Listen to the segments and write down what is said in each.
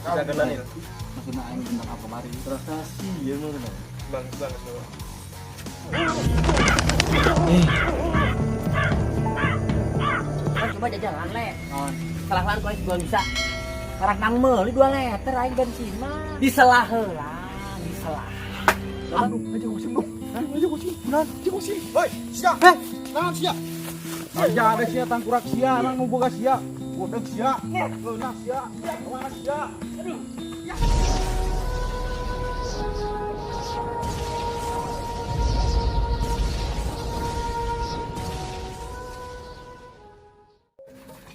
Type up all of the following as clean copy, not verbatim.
Bisa kena nih. Maksudnya aing tentang apa kemarin? Prestasi ya mana? Bang, bang, bang. Kan coba jalan le. Salah lan kau jual bisa. Karak nang meuli 2 liter aing bensin mah. Diselah heula, diselah. Aduh, aja kucing dong. Aja kucing. Benar, aja kucing. Hoi, sia. Heh, naon sia? Aja ada sia tangkurak sia, nang boga sia. Bodeg sia. Leunah sia. Kemana sia? Aduh. Ya.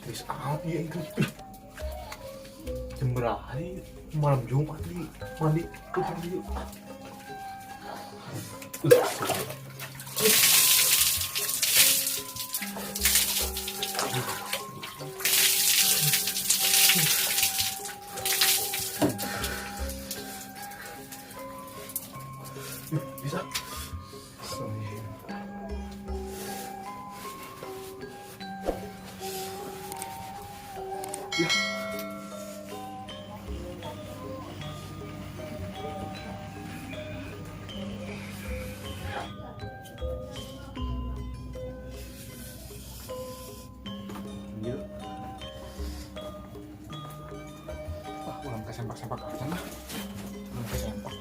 Wis out ya itu. Jam berapa nih? Malam Jumat nih. Mandi, ke mandi yuk. Bisa. Ya. Iya. Ah, ulang kesempak-sempak aja lah. Ulang kesempak.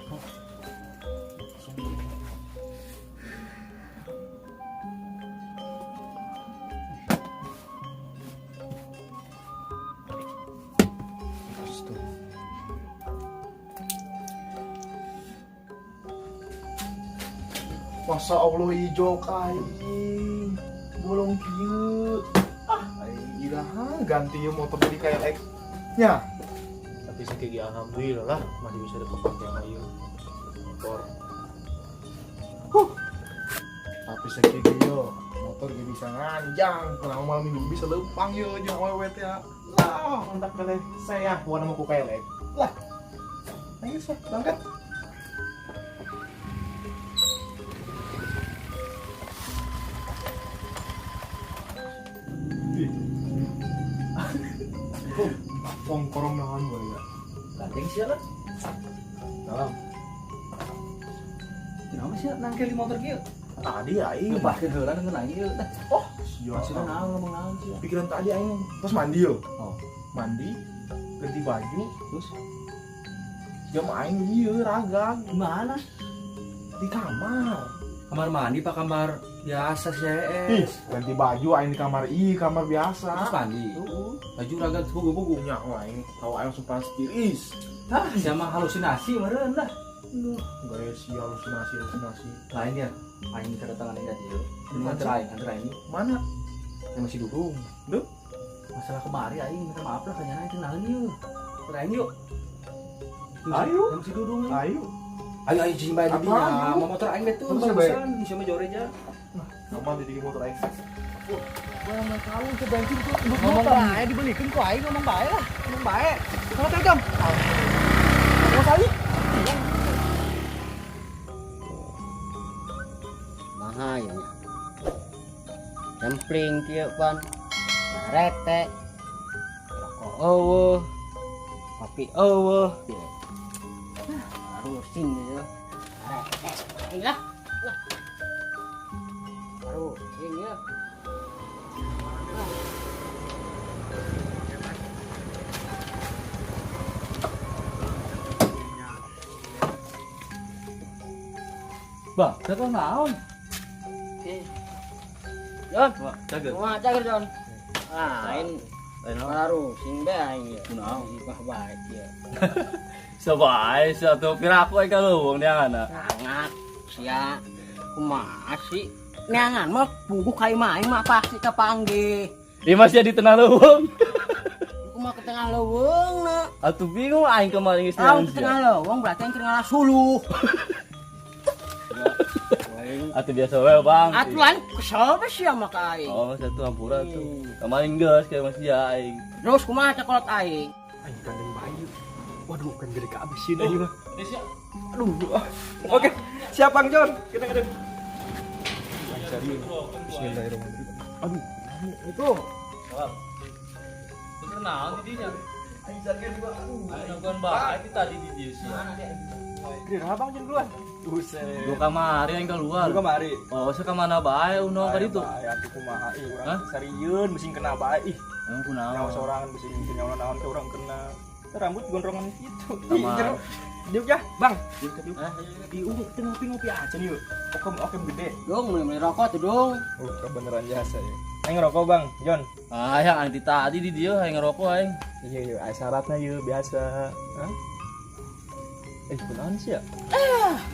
Masa Allah hijau kain bolong kieu. Ah, aing iraha ganti ieu motor jadi KLX. Nya. Tapi sekali alhamdulillah lah masih bisa dapat yang ayo motor. Huh. Tapi sekali yo motor ge bisa nganjang, kenapa malam minggu bisa lempang yo jeung awewe teh. Lah, mantap kali saya warna mau ku KLX. Lah. Ayo sok berangkat. Kongkorong naon wae ya. Gandeng sia lah. Dalam. Kenapa sih nangkel di motor kieu? Tadi aing Ngebahkeun heula ngeun aing ieu teh. Oh, sia. Maksudna naon ngomong naon sia? Pikiran tadi aing terus mandi yo. Oh. Mandi, ganti baju, terus jam aing ieu ragag. Gimana? Di kamar. Kamar mandi pak kamar biasa sih. Ih, ganti baju aing di kamar ih, kamar biasa. Terus mandi. Heeh. Baju ragag pugu-pugu. Nya aing tahu aing langsung pasti is. Hah, siapa halusinasi meureun lah. Duh, gaya si halusinasi halusinasi. Lain ya, aing kedatangan aing tadi yo. Ini antar aing, antar aing. Mana? Yang masih dudung. Duh. Masalah kemari aing minta maaf lah kayaknya aing kenalan yuk. Antar aing yuk. Ayo. Yang masih dudung. Ayo. Ayo ayo cing bae di dinya. Mau motor aing teh tuh bagusan, bisa mah jore aja. Nah, sama di motor aing. Wah, mana tahu ke bensin tuh. Ngomong bae dibelikin ku aing ngomong bae lah. Ngomong bae. Sama Telkom. Mau kali? Mahal ya nya. Cempling kieu pan. Rete. Rokok eueuh. Kopi eueuh. Rusing gitu. Rete lah. Lah. Rusing ya. Bah, dagang naon? Jon, Wah, cager. Wah, cager Jon. Lain baru sing bae aing ya. Kunaon? Ibah bae ieu. Sabae sia tuh piraku aing kaleuweung neangan. Sangat sia kumaha sih? Neangan mah buku ka imah aing mah pasti kapanggih. Ieu mah sia di tengah leuweung. Kumaha ke tengah leuweung na. Atuh bingung aing kemarin geus Tahu neangan ke tengah leuweung berarti aing keur ngalah suluh. Atuh biasa wae, Bang. Atuh lain kesel we sia mah ka aing. Oh, satu ampura tuh. Kemarin geus kayak masih ya aing. Terus kumaha cakolot aing? Aing gandeng bayi. Waduh, kan gede kehabisin aing mah. Aduh. Oke, siap Bang Jon. Kita ngedem. Bismillahirrahmanirrahim. Aduh, itu. Bener naon di dinya? Aing sakit juga. Aduh. Aing nongkrong bae ti tadi di dieu sia. Kira Bang jeung keluar. Buset. Gua kamari aing keluar. Gua kamari. Oh, sia ka mana bae uno ka ditu? Bae atuh kumaha ih urang sarieun bising kena bae ih. Emang kunaon? Nyawa sorangan bising nyawa naon ke urang kena. Rambut gondrongan gitu. Kamar. Diuk ya, Bang. Diuk. Ih, kita ngopi-ngopi aja nih yuk. Okem gede. Dong, beli rokok tuh dong. Oh, kebeneran jasa ya. Aing ngerokok, Bang. Jon. Ah, yang anti tadi di dieu aing ngerokok aing. Iya, iya, aya syaratna yeuh biasa. Hah? Kunaon sih ya?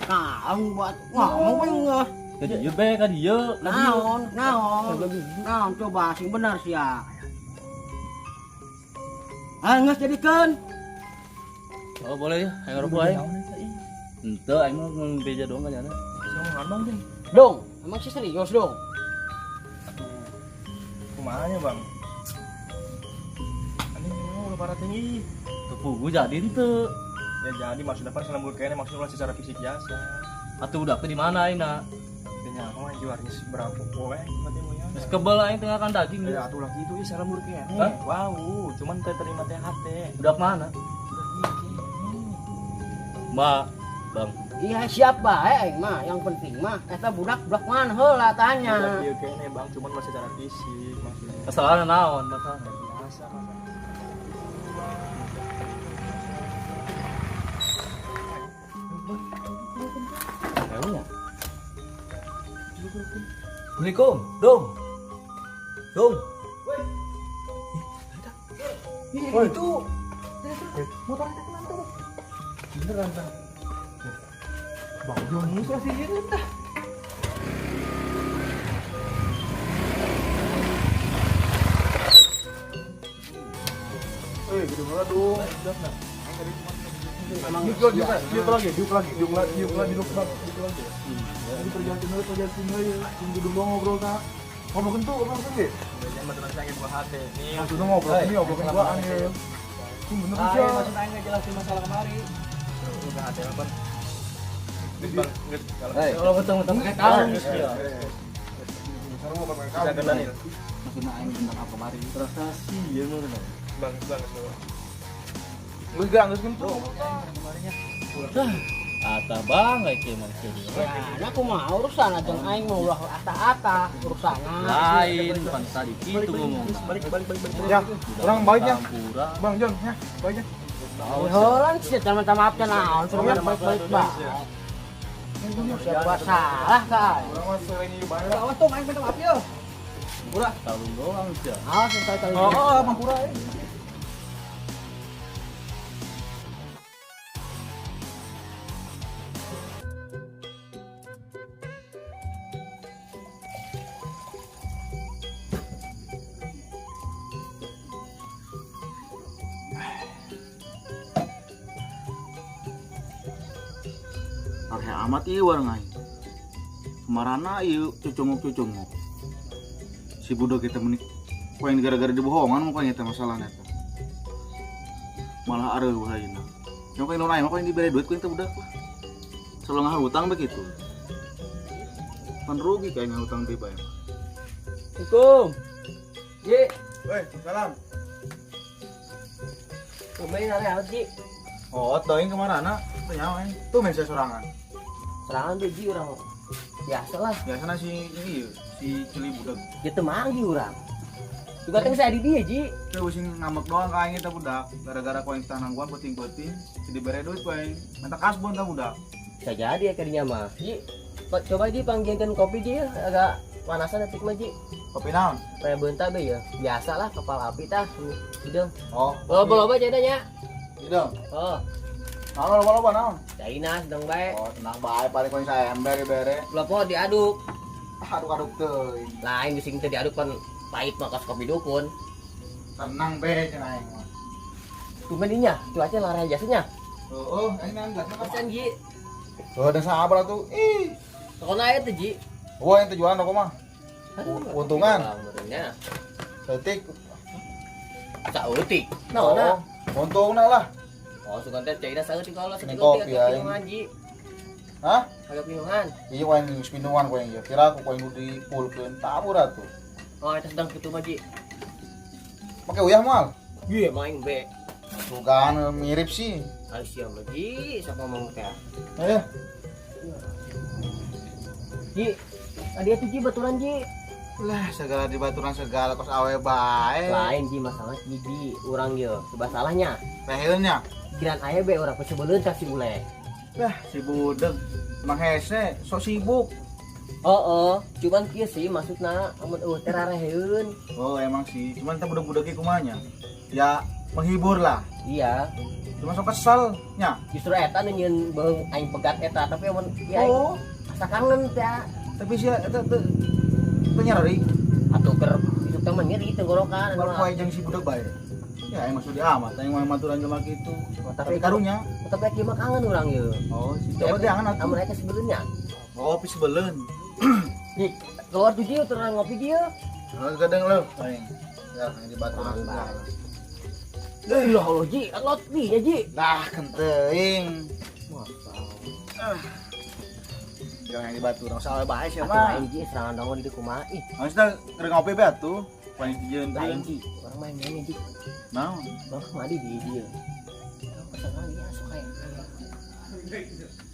Kamu buat ngomong we. Ka dieu be, ka dieu. Naon, naon. Naon coba sing bener sia. Ah, geus jadikeun. Oh, boleh ya, aing ngerokok aing. Henteu aing mah beja doang kan jana. Ngomong Bang, Jon. Dong, emang sih serius dong. Kumaha nya, Bang? Aneh mau ulah parah tinggi. Teu pugu jadi henteu. Ya jadi maksudnya pan selembur kayaknya maksudnya ulah secara fisik jasa. Atuh budak teh di mana aing na? Teu nyaho anjing juarnya seberapa poe berarti mau Geus kebel aing tengah kan daging. Ya atuh lah gitu ih selembur kayaknya. Hah? Wow, cuman teu terima THT. Budak mana? Mbak, Bang. Iya siap bae aing mah, yang penting mah eta budak-budak mana heula tanya. Budak ieu kayaknya Bang, cuman ulah secara fisik maksudnya. Masalahna naon masalahna? Biasa masalah. Assalamualaikum, dong. Dong. Ih, itu. Motor teh kenapa tuh? Beneran tah. Bang Jon musuh sih ieu tah. Gitu banget dong. Diuk lagi. Jadi perjalanan dulu ya. Tunggu dulu ngobrol kak. Ngomong tuh, ngomong tuh ya. Jangan baturan saya gua hati. Nih, maksudnya ngobrol ini ngobrol gua aneh. Itu bener sih. Maksud aing ngejelasin masalah kemari. Udah hati apa? Bang, Kalau betul-betul pakai kalung ya. Bisa kena nih. Maksudnya aing tentang apa kemari? Prestasi ya menurut Bang, bang, semua. Geus geus kentu. Ata bang kayak kieu mah kieu. Ya, nah kumaha urusan jeung aing mah ulah ata-ata urusana. Lain pan tadi kitu ngomong. Balik. Ya, orang baiknya. Bang Jon, ya, baiknya. Heula sih minta maaf teh naon, suruh balik-balik bae. Siapa salah ka aing. Urang mah sering ieu bae. Awas tuh aing minta maaf ya. Pura kalung doang sih. Awas sekali-kali. Oh, Mampura eh. Arhe amat ieu warung aing. Kemarana ieu cucunguk-cucunguk. Si budak kita menik poin gara-gara dibohongan mukanya teh masalahna teh. Malah areuh ayeuna. Yang kain lain mah kain dibere duit ku teh budak lah. Selalu ngahutang begitu. Pan rugi kayak ngahutang teh bae. Assalamualaikum. Ji. Woi, salam. Tumben hari amat, Ji. Oh, teuing kemarana? Teu nyawa aing. Tuh men saya sorangan. Sorangan tuh Ji urang. Biasa lah. Biasana si ieu, si cili budak. Dia teu manggih urang. Juga teh saya di dia, Ji. Teu sing ngambek doang ka aing eta budak. Gara-gara ku aing tah nangguan peuting-peuting, si dibere duit ku aing. Minta kasbon tah budak. Bisa jadi ya kadinya mah. Ji, coba Ji panggilkan kopi Ji ya, agak panasan detik mah Ji. Kopi naon? Kayak bentar be ya. Biasalah kepala api tah. Hidung. Oh, loba-loba jadanya. Hidung. Oh. Naon loba-loba naon? Caina sedang bae. Oh, tenang bae paling ku saya ember bere. Lopo diaduk. Aduk-aduk teuing. Lain bising teu diaduk pan pahit mah kos kopi dukun. Tenang be cenah aing mah. Tumben inya, cuaca larah jasanya. Heeh, aing nang gelasna kapan Ji? Oh, da sabar atuh. Ih. Pokona aya teh Ji. Wah, yang tujuan aku mah. Untungan. Saeutik. Saeutik. Naon? Untungna lah. Oh, sugan teh caina saeutik kalau saeutik kopi aing. Ji. Hah? Agak minuman. Iya, ku aing geus minuman ku aing ieu. Kira aku ku aing dipulkeun tabur atuh. Oh, eta sedang kitu mah Ji. Make uyah moal? Iya, main be. Tuh kan mirip sih. Ayo siap lagi, siapa ngomong teh? Ayo. Ji, tadi itu Ji baturan Ji. Lah segala di baturan segala kos awe bae. Lain Ji masalah Ji, Ji urang ye, coba salahnya. Reheunnya. Pikiran aya be urang pecebeleun ka si Ule. Lah si budeg emang hese sok sibuk. Oh, cuman kieu sih maksudna amun eueuh teh rareheun. Oh emang sih, cuman teh budeg-budeg ge kumanya. Ya menghibur lah. Iya. Cuma sok kesel nya. Justru eta nu nyieun beung aing pegat eta, tapi amun ieu aing asa kangen teh. Tapi sia eta teu nyeri. Atuh keur isuk teh mah nyeri tenggorokan. Kalau poe jeung si budeg bae. Ya aing maksud dia amat, aing mah maturan jelema kitu. Oh, tapi karunya. Tapi kieu mah kangen urang ieu. Oh, si coba teh angan atuh. Amun aya sebelumnya. Oh, pi sebeleun. Ji, keluar tuh Ji, terang ngopi dia. Oh, gadang lo, aing. Ya, aing di baturan. Ya Allah Ji, lot nih ya Ji. Lah, kenteuing. Masa. Jangan yang di baturan salah bae sia mah. Aing Ji, serangan dong di kumaha ih. Maksudnya keur ngopi bae atuh. Paling dijieun. Lain Ji, urang main main Ji. Naon? Bang mandi di dia. Pasangan dia sok aya.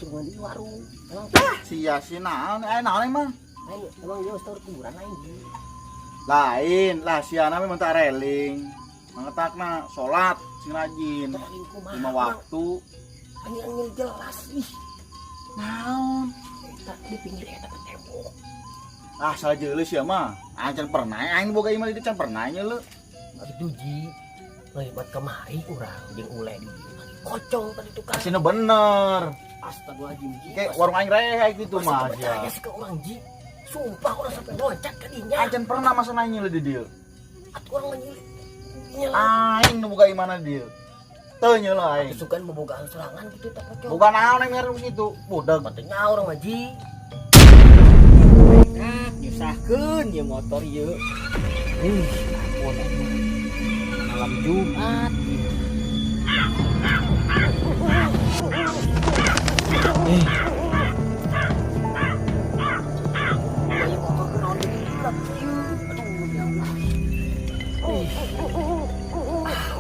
Cuma di warung. Emang sia si naon? Aya naon emang? Lain, emang dia store kuburan lain Ji. Lain, lah siana memang tak reling. Mangetakna salat sing rajin. 5 waktu. Angin-angin jelas ih. Naon? Eta di pinggir eta teh tembok. Ah, salah jeuleuh sia mah. Aing can pernah, aing boga imah di can pernah nyeuleuh. Atuh Ji. Lebat kemari urang jeung ule di dieu. Kocong tadi tukang. Asina bener. Astagfirullahaladzim Ji. Kayak warung aing reh gitu mah. Percaya sih ke orang Ji. Sumpah orang sampai loncat ke dinya. Aing can pernah masa nanya di dieu. Atuh orang nyilih. Aing nu boga imana di dieu. Teu nyeuleuh aing. Atuh sugan bobogaan sorangan gitu tak pocong. Boga naon aing ngarep situ. Budeg. Patenya orang mah Ji. Nah, nyusahkeun ieu motor ieu. Ih, ampun. Malam Jumat.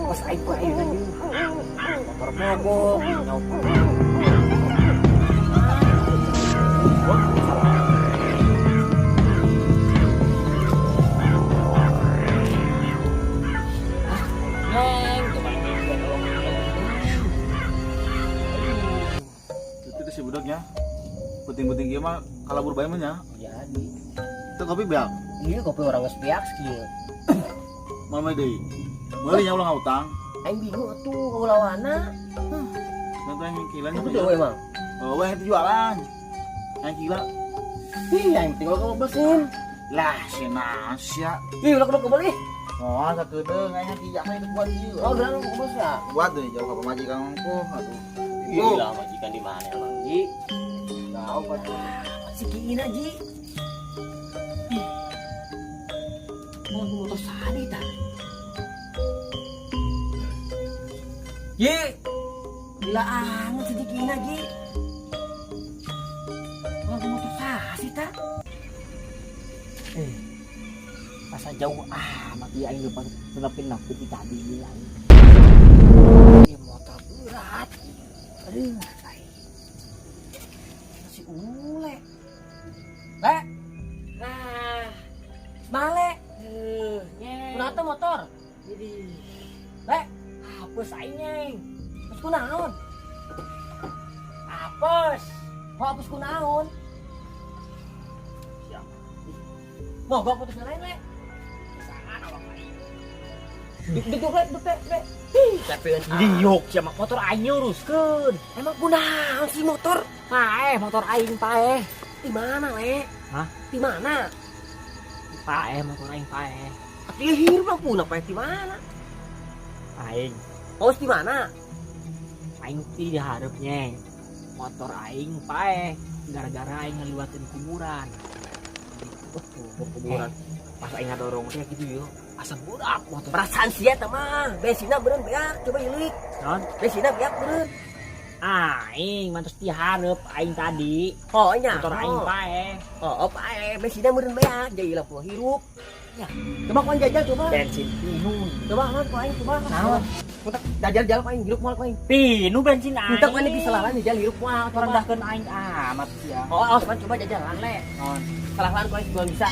Pas aing ku aing lagi. Motor mogok, nyopot. Neng, coba Itu si budaknya. Puting-puting ieu mah kalabur bae mah nya. Jadi. Itu kopi beak. Iya, kopi orang geus beak kieu. Mama deui. Meuli nya ulah ngutang. Aing bingung atuh kaulawana. Nanti aing kila nya. Itu emang. Oh, weh itu jualan. Aing kila. Ih, aing tinggal kamu besin. Lah, si Nasya. Ih, ulah kebel ih. Oh, sakedeung aing kijak mah itu buat ieu. Oh, geura lu kebel ya. Buat deh jauh ka pamajikan ku atuh. Gila, majikan di mana emang, Ji? Jauh Pak. Si Kiina, Ji. Ih. Mau motor sadi ta? Ji. Gila amat si Kiina, Ji. Mau motor sadi ta? Masa jauh amat ya aing lupa tenapin-napin di tadi gila. Ini motor berat. Aduh, si Ule. Le. Nah, male. Kunaon motor? Jadi, Le, hapus aing nyeng. Hapus kunaon? Hapus. Mau hapus kunaon? Siap. Mogok putus lain, Le. Sangat awak aing. Duduk, Le, duduk, Le. Ih, tapi Diok sia mah motor aing nyuruskeun. Emang kunaon sih motor? Paeh motor aing paeh. Di mana, Le? Hah? Di mana? Paeh motor aing paeh. Tapi hirup mah punah paeh di mana? Aing. Oh, di mana? Aing ti dihareup nyeng. Motor aing paeh gara-gara aing ngaliwatin kuburan. Oh, kuburan. Pas aing ngadorong teh gitu yo. Asa budak motor. Perasaan sia teh mah, bensinna beureun beak, coba ilik. Naon? Bensinna beak beureun. Aing mantos dihareup aing tadi. Oh nya. Motor aing paeh. Oh, paeh bensinnya meureun beak jadi lah hirup. Ya. Coba ku aing jajal coba. Bensin pinu. Coba man ku aing coba. Naon? Mutak jajal-jajal ku aing hirup moal ku aing. Pinu bensin aing. Mutak ku aing diselalan jajal hirup moal. Rendahkeun aing amat sia. Oh, awas man coba jajalan le. Naon? Salah-salah ku aing belum bisa.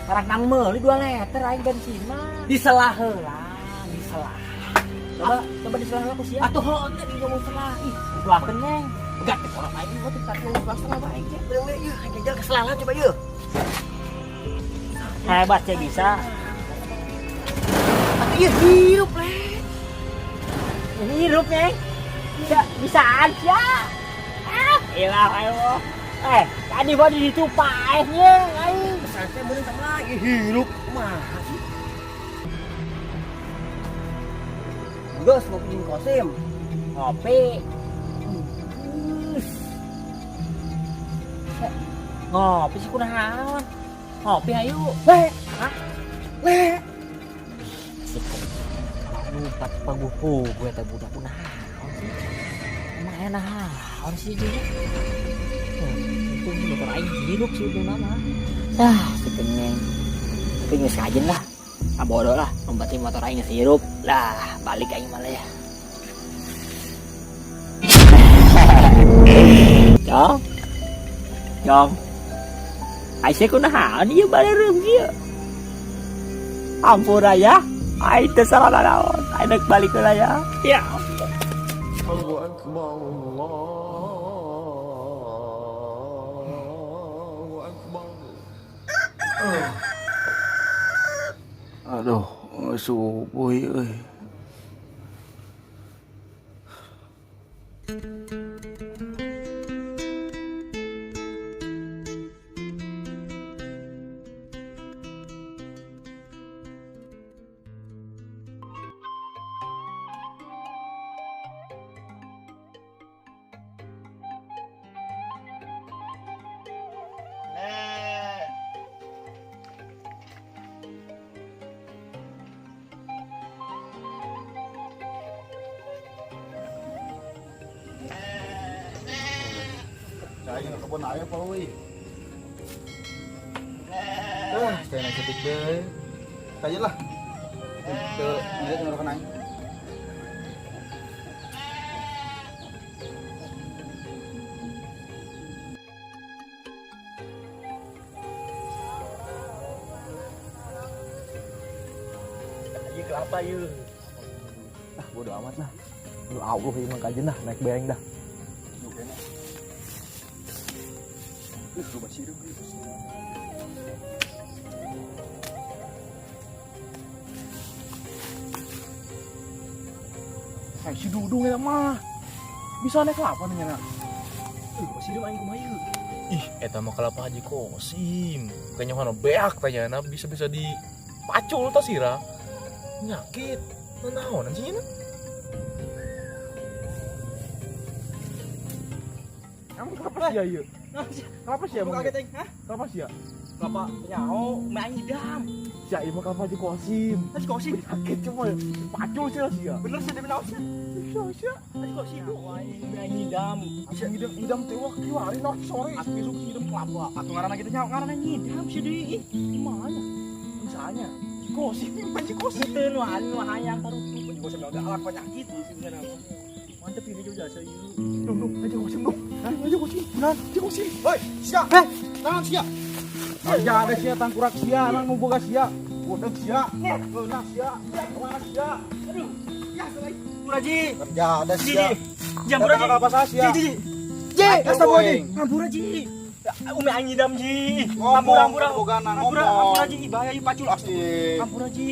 Karang nang meuli 2 liter aing bensin mah. Diselah heula, diselah. Coba coba diselah heula ku sia. Atuh heuh teh di ngomong selah. Ih, doakeun neng. Enggak teh orang aing mah teh ngomong selah bae aing. Beung ieu aing jajal keselalan coba ieu. Hebat sih bisa. Atuh ieu hirup le. Hirup neng. Bisa bisaan sia. Ah, ilah ayo. Tadi gua di situ paehnya aing. Santai meureun sama lagi hirup kumaha sih? Geus ngopi jeung Kosim. Ngopi. Ngopi sih kunaon? Ngopi ayo. Le. Hah? Le. Lupa paguhu gue teh budak kunaon sih? Emang aya naon sih dia? Untung motor aing hirup sih itu nama. Ah, si kenyeng. Tapi geus kajen lah. Ah bodoh lah, membatin motor aing geus hirup. Lah, balik aing malah ya. Jong. Jong. Aisyah kunaon ieu balereum kieu. Ampun aya, aing teu salah naon. Aing rek balik heula ya. Ya. Allahu akbar, Allahu akbar. Aduh, subuh euy. Saya ke kebun air Pak Wi. Ah, saya naik setik deh. Saja lah. Ke ngeliat ngorokan aing. Ieu kelapa ieu. Ah, bodo amat lah. Lu Allah ieu mah kajen dah naik bayang dah. Hai si Dudung eta mah. Bisa naik kelapa nih nya. Ih, masih aing kumaha ieu? Ih, eta mah kelapa Haji Kosim. Kayaknya mana beak tanyana bisa-bisa dipacul tas sira. Nyakit. Naon anjing ini? Kamu kenapa sih ya ieu? Kenapa sih ya? Kaget aing, hah? Kenapa sih ya? Kelapa nyaho, meh aing idam. Sia ieu mah kelapa Haji Kosim. Haji Kosim. Sakit cuma pacul sih sia. Bener sih demi naon sih? Sia sia. Haji Kosim. Aing meh aing idam. Bisa ngidam ngidam teh wah kiwari nah sore besok ngidam kelapa. Atuh ngaranna kitu nyaho ngaranna ngidam sih deui. Ih, Gimana? Misalnya Kosim, Haji Kosim. Teu nu anu hayang tarutup Haji Kosim udah galak penyakit sih sebenarnya. Mantep ini juga jasa ieu. Dong, dong, Haji Kosim dong. Haji Kosim, benar, Haji Kosim. Hoi, sia. Heh, Naon sia? Kerja ada sia tangkurak sia, nang nu boga sia. Bodeg sia, ngeunah sia, kemana sia? Aduh, ya selai. Pura ji. Kerja ada sia. Jam pura ji. Apa sia? Ji, ji. Ji, astagfirullah. Ngampura ji. Umi aing ngidam ji. Ngomong, Ampura, ampura. bogana Ampura, ngomong. ampura ji, bahaya ieu pacul astagfirullah. Ampura ji.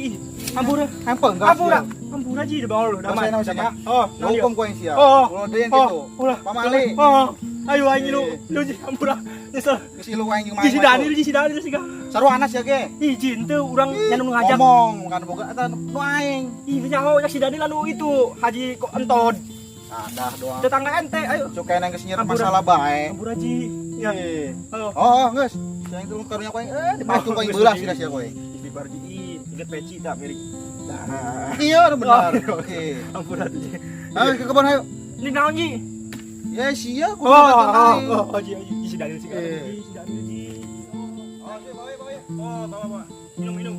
Ampura. Hempel enggak? Ampura. Ampura ji di bawah lu, damai. Damai, damai. Oh, Hukum ku aing sia. Oh, Ulah deui oh, kitu. ulah. Pamali. Oh, ayo aing lu. Lu ji ampura. Nyesel. Geus ilu aing jeung Ji si Dani, ji si Dani sih Saruana sia ge. Ih, ji henteu urang nya nu ngajak. Ngomong kan boga eta nu aing. Ih, nyaho nya si Dani lalu itu Haji kok enton. Dah doang. Tetangga ente, ayo. Cukai nang geus nyieur Ampura. masalah bae. Ampura ji. Ya. Oh, Oh. oh, geus. Sia itu karunya ku aing dipacul ku aing beulah sia sia ku aing. Istighfar ji, inget peci tak miring. Iya, benar. Oke. Ampura ji. Ayo ke kebun ayo. Ini naon ji? Ya sia kudu Oh, oh, ji, ji, si Daniel si Daniel, si Daniel ji. Oh, si bae bae. Oh, bawa bawa. Minum minum.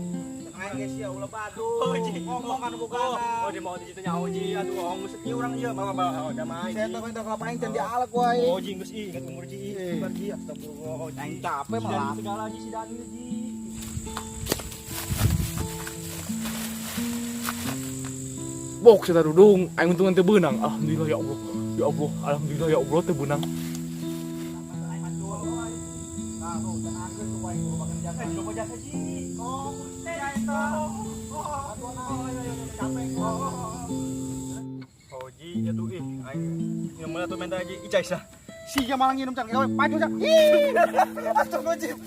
Aing geus sia ulah badu. Oh, ji. Ngomong anu bogana. Oh, dia mau di situ nyaho ji. Aduh, ngomong geus ieu urang ieu. Bawa bawa. Oh, damai. Saya teh minta kelapa aing can dialek wae. Oh, ji geus ih, ingat umur ji. Bar ji, astagfirullah. Aing capek malah. Segala ji si Daniel ji. Bok saya dudung, aing untung teu beunang. Alhamdulillah ya Allah. Ya Allah, alhamdulillah ya Allah teu beunang. Oh ji, atuh ih, aing minum atuh minta ji, icai sah. Sia malah nginum can gawe paju can. Ih. Astagfirullahaladzim.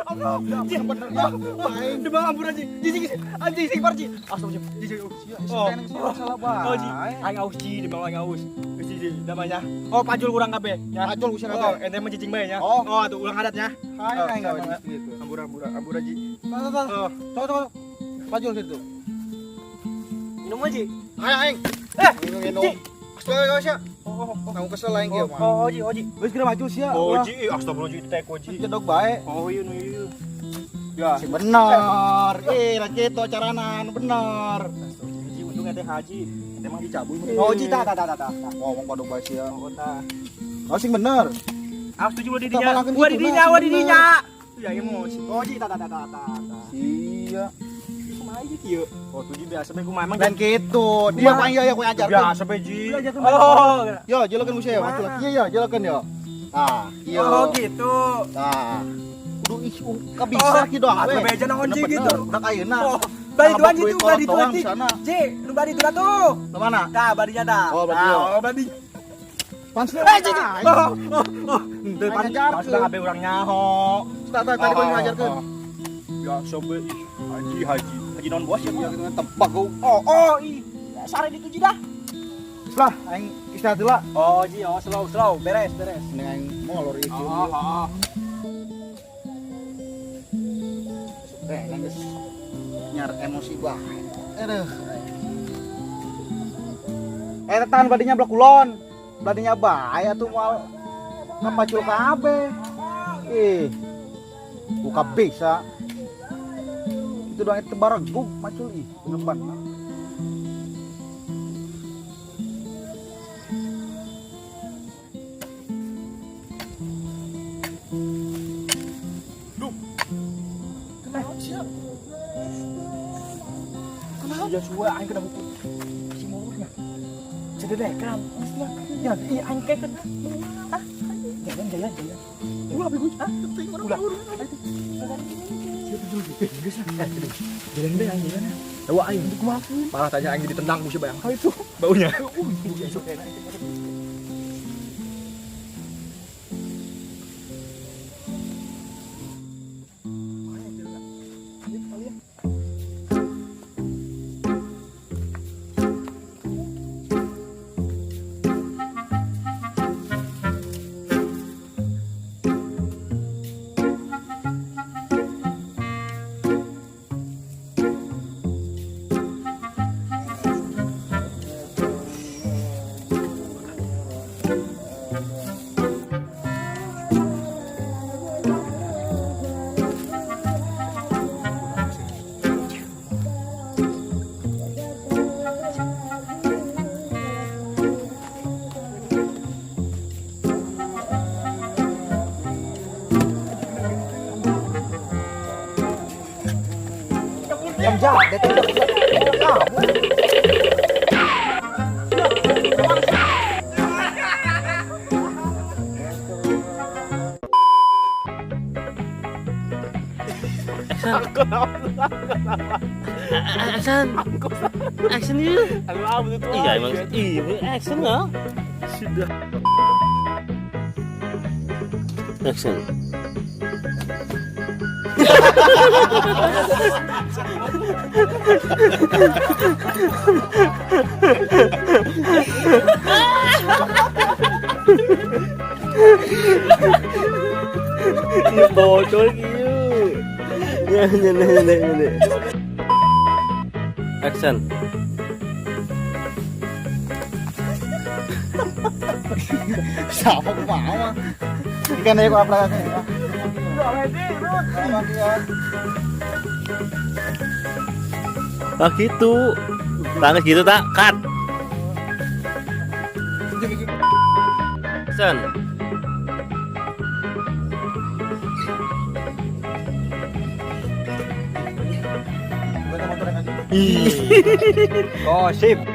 Ampun, ji, bener ya. Aing demi ampun ji. Ji ji anjing sing par ji. Astagfirullah ji ji. Oh, salah bae. Oh ji, aing aus ji, demi aing aus. Geus ji, namanya. Oh, pajul urang kabeh nya. Pajul usir Oh, kabeh. ente mah cicing bae nya. Oh. Oh, atuh ulang adatnya. Aing aing gawe gitu. Ampura ampura ampura ji. Tah tah. Oh, Sok sok. Pajul situ. minum aja. Aing aing. Eh, Minum minum. Ji. Astagfirullah sia. Oh, oh, Kamu kesel aing kieu mah. oh, ji, oh ji. Geus geura maju sia. Oh ji, astagfirullah ji, teh ji. Cedok bae. Oh iya nu iya. Ya. Si bener. Eh, lah kitu acarana nu bener. Ji, untung ente haji. Ente mah dicabut. Oh ji, tah tah tah tah. Ngomong paduk bae sia. Oh tah. Oh sing bener. Aku setuju lo Kita didinya. malangkeun Gua gitu, didinya, nah, gua sing didinya. Ya emosi. Oh ji, tah tah tah tah tah. Sia. Kumaha ieu kieu? Oh tuh ji biasa bae kumaha emang Dan kitu, dia paling ya ku ajarkeun. biasa bae ji. Oh. Yo, jelakeun ku sia, maju lah. Iya, iya, jelakeun yo. Tah, iya. Oh gitu. Tah. Kudu ih, kabisa kieu doang Atuh we. beja naon ji gitu. Budak ayeuna. Oh, bari tuan ji tuh, bari tuan ji. Sana. Ji, nu bari tuh tuh. Ke mana? Tah, barinya tah. Oh, bari Oh, bari. Pansel. Eh, ji, ji. Oh, oh, oh. Henteu Aing pan ngajarkeun. sudah kabeh urang nyaho. Tah, tah, tadi gua ngajarkeun. Ya sobe ih, haji haji. Haji non bos ya. Iya, gitu tebak gua. Oh, oh, ih. Sare ditu ji dah. Lah, aing istirahat heula. Oh, ji, oh slow, slow, beres, beres. Mending aing molor ieu. Oh, oh. Eh, kan geus nyar emosi bae. Aduh. Eh, tahan badinya blok kulon. Badinya bae atuh moal kapacul kabeh. Ih. Buka bisa. Itu doang itu baregug macul ih, bener. Kunaon sia? Kunaon? Ya suwe aing kena hukum. Si mulutnya. Cededekan. Ya, iya aing kayak kena. Hah? Jalan, jalan, jalan. Ulah bego. Hah? Ulah. Geus lah. Jalan deh aing jalan. Tahu aing kumaha? Parah tanya aing ditendang ku si bayang. Hal itu baunya. Esuk enak. Action. Action itu. Iya emang iya action lah. Sudah. Action. Ini bocor gitu. Ya, ya, ya, ya, ya. Action. Sama kumaha mah. Ikan aya ku aprak ya. Ah gitu. Tangis gitu tak cut. Action. Oh, sip.